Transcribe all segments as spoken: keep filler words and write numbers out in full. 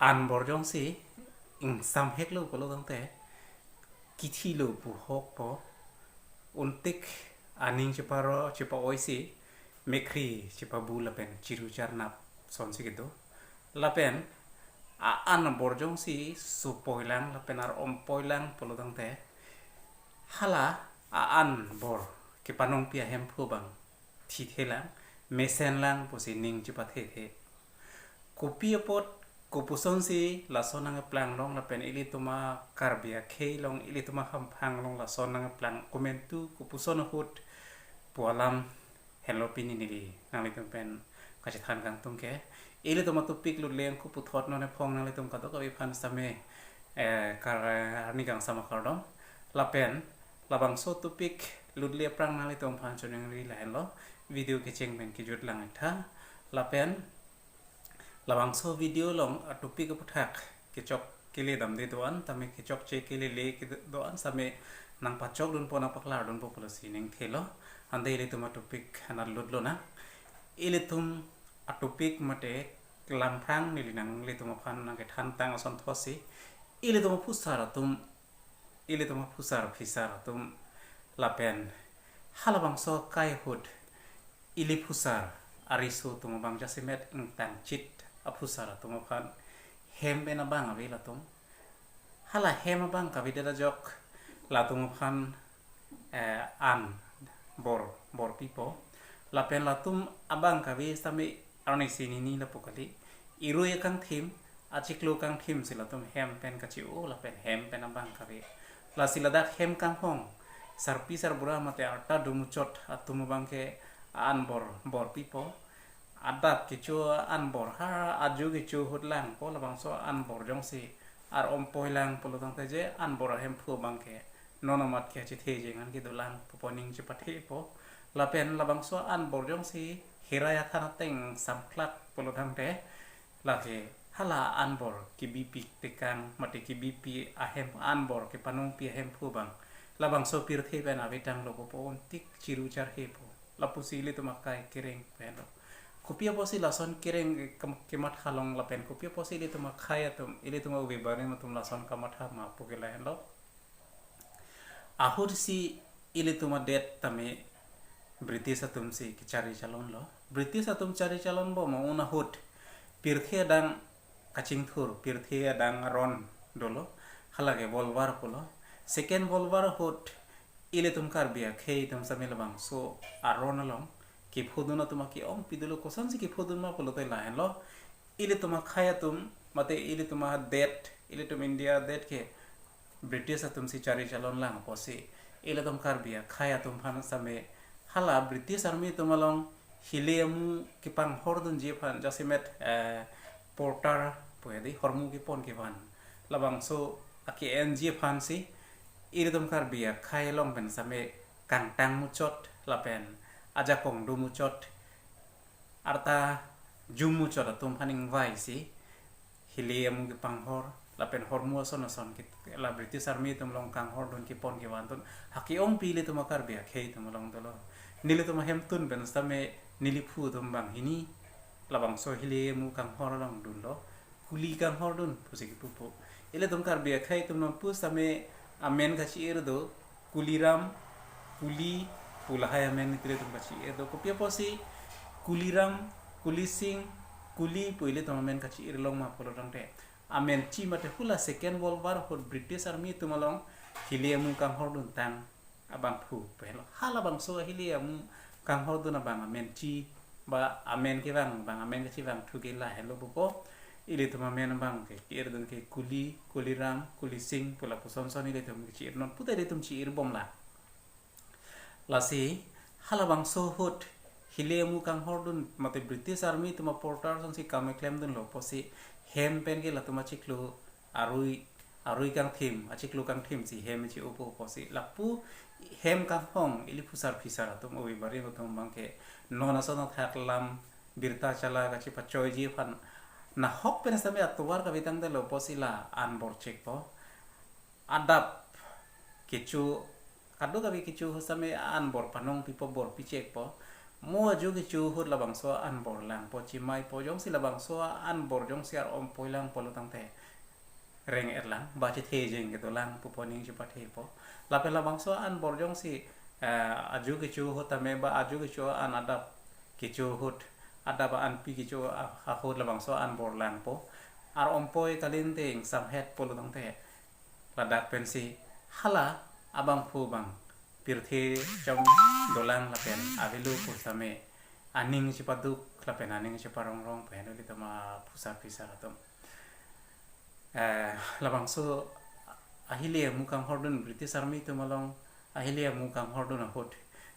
anbor jongsi ingsamheklo pulo tangte, kithilo pu ahokpo, untik aning cheparo chepa-oisi mekhri chepabu lapen chiru charnap sonsi kedo. Lapen a-anbor jongsi sopoilang lapen ar-ompoilang pulo tangte, hala a-anbor kepanongpi ahemphu abang thithelang, mesenlang pusi ning chepathethe. Kopi apot, kopusonsi lason nangkeplang long lapen ilitum a-Karbi akhei along, ilitum ahemphang along lason nangkeplang komantu, kopuson ahut pu alam henlo pini neli nanglitum pen kachethan kangtung ke. Ilitum a-topic lutle angko puthot non ephong nanglitum kadokave aphan sitame, eh, kar-, arni kangsam akardom. Lapen labangso topic lutle aphrang nanglitum aphan choningri lahenlo, video kecheng pen kejut lang tha. Lapen labangso video along a-topic aputhak kechok kele damde do-an tame, kechokche kelele kedo-an sitame nangpachokdunpo, nangpaklardunpo pulosi ningthelo. Ante ilitum a-topic anat lutlonang. Ilitum a-topic mate lamthrang neli nanglitum aphan nangkethan tang asonthotsi, ilitum aphusar atum, ilitum aphusar phisar atum lapen halabangso akai ahut ili phusar ariso atum abang jasemet ingtangchit aphusar atum aphan hem pen abang ave latum. Hala hem abang kavedet ajok latum aphan, eh, anbor, bor pipo. Lapen latum abang kave sitame arnisi nini lapu kali. Irui akangthim, achiklo kangthimsi latum hem pen kachi-o lapen hem pen abang kave. Lasi ladak hem kanghong, sarpi sarbura mate arta do muchot atum abang ke anbor bor pipo. Adap kecho anbor, ha ajo kecho ahut langpo, labangso anbor jongsi ar-ompoilang pulo tangte je anbor ahemphu abang ke non amat ke chethe jengan kedolang pupo, ning chepathepo. Lapen labangso anbor jongsi hirai athan ateng samklak pulo tangte, lake hala anbor kebipi tekang mate kebipi ahem, anbor kepanongpi ahemphu abang labangso pirthe pen avetanglo pupo, untik chiru charhepo. Lapusi ilitum akai kereng penlo. Kopi apotsi lason kereng ke-, kematha long lapen kopi apotsi ilitum akhei atum, ilitum ove barim atum lason kamatha ma pu ke lahenlo. Ahutsi ilitum adet tame British atumsi kechari chalonlo. British atum chari chalonbom un ahut pirthe adang kachingthur, pirthe adang aron dolo, halake World War pulo. Second World War ahut ilitum Karbi akhei atum sitame labangso aron along kephodun atum ake-ongpi dolo. Kosonsi kephodun ma pulote lahenlo, ilitum akhei atum mate ilitum adet, ilitum India adet ke British atumsi chari chalonlang apotsi, ilitum Karbi akhei atum aphan sitame hala British Army atum along hile amu kepanghordunji aphan, jasemet, eh, porter pu hedi, hormu kepon kevan, labangso ake-enji aphansi ilitum Karbi akhei along pen sitame kangtang muchot lapen ajakong do muchot, arta jum muchot atum aphan ingvaisi hile amu kepanghor lapen hormu ason ason kit-, la British Army atum along kanghordun kepon kevandun ake-ongpi ilitum a-Karbi akhei atum along dolo. Nelitum ahemtun pen sitame neliphu atum banghini labangso hile amu kanghor along dunlo. Kuli kanghordun pusi kipupo. Ilitum Karbi akhei atum nonpu sitame amen kachi-ir do, Kuliram, Kuli pu lahai amen ilitum kachi-ir do. Kopi apotsi Kuliram, Kulising, Kuli pu ilitum amen kachi-ir long ma pulo tangte, amenchi mate hala Second World War ahut British Army atum along hile amu kanghorduntang abangphu penlo. Halabangso hile amu kanghordun abang amenchi, ba amen kevang abang, amen kachevangthu ke lahenlo pupo. Ilitum amen abang ke ke-irdun ke Kuli, Kuliram, Kulising pu lapuson son ilitum kachi-ir, nonputa ilitum chi-irbomlang. Lasi halabangso ahut hile amu kanghordun mate British Army atum a-porter asonsi kam keklemdunlo apotsi hem pen ke latum achiklo arui, arui kangthim, achiklo kangthimsi hem chi-opo apotsi, lapu hem kanghong ili phusar phisar atum, ove barim atum abang ke non ason athak lam birta chala kachipachoiji aphan nahok pen sitame atovar kavetangdetlo apotsi la anbor chekpo. Adap kecho, kadokave kecho ahut sitame anbor panongpipo, bor pichekpo. Mo aju kecho ahut labangso anbor langpo, chimaipo, jongsi labangso anbor jongsi ar-ompoi langpo lo tangte reng-et lang, ba chethe jeng kedo lang pupo, ning chepathepo. Lapen labangso anbor jongsi, eh, aju kecho ahut tame ba aju kecho an adap kecho ahut, adap anpi kecho a-, ahut labangso anbor langpo, ar-ompoi kalite ingsamhetpo lo tangte, ladak pensi hala abangphu abang pirthe chom dolang lapen avelo pu tame aning chepaduk lapen aning cheparongrong pen ilitum aphu sarpi sar atum. Eh, labangso ahile amu kanghordun, British Army atum along ahile amu kanghordun ahut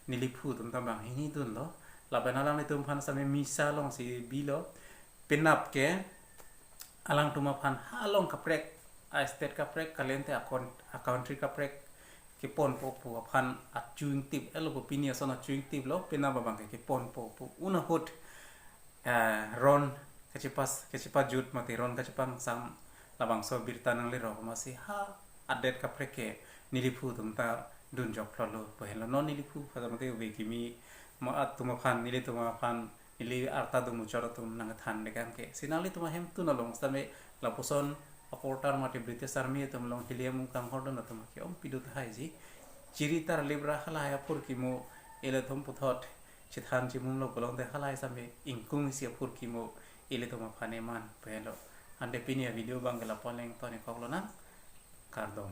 neliphu atum ta banghini dunlo. Lapen alanglitum aphan same misa alongsi bilo. Penap ke alangtum aphan halong kaprek, a-state kaprek kalite akon, a-country kaprek keponpo pu aphan achu ingtip, elo pu pini ason achu ingtip lo, penap abang ke keponpo pu. Un ahut, eh, ron kachepas, kachepajut mate ron kachepangsam labangso birta nanglirok masi ha adet kaprek ke neliphu atum ta dunjok lo pu henlo. Non neliphu aphan mate ove kimi ma atum aphan, nelitum aphan, neli arta dumuchor atum nangthan dekam ke. Si nanglitum ahemtun along same lapuson aportar mate British Army atum along hile amu kanghordun atum ke-om pidut haiji. Chiri tarlip ra halahai aphurkimo ilitum puthot chethan chimumlo pulote halahai same ingkung isi aphurkimo ilitum aphan eman pu henlo. Ante pini avideo abang ke lapu-an le ingtonikok lonang. Kardom.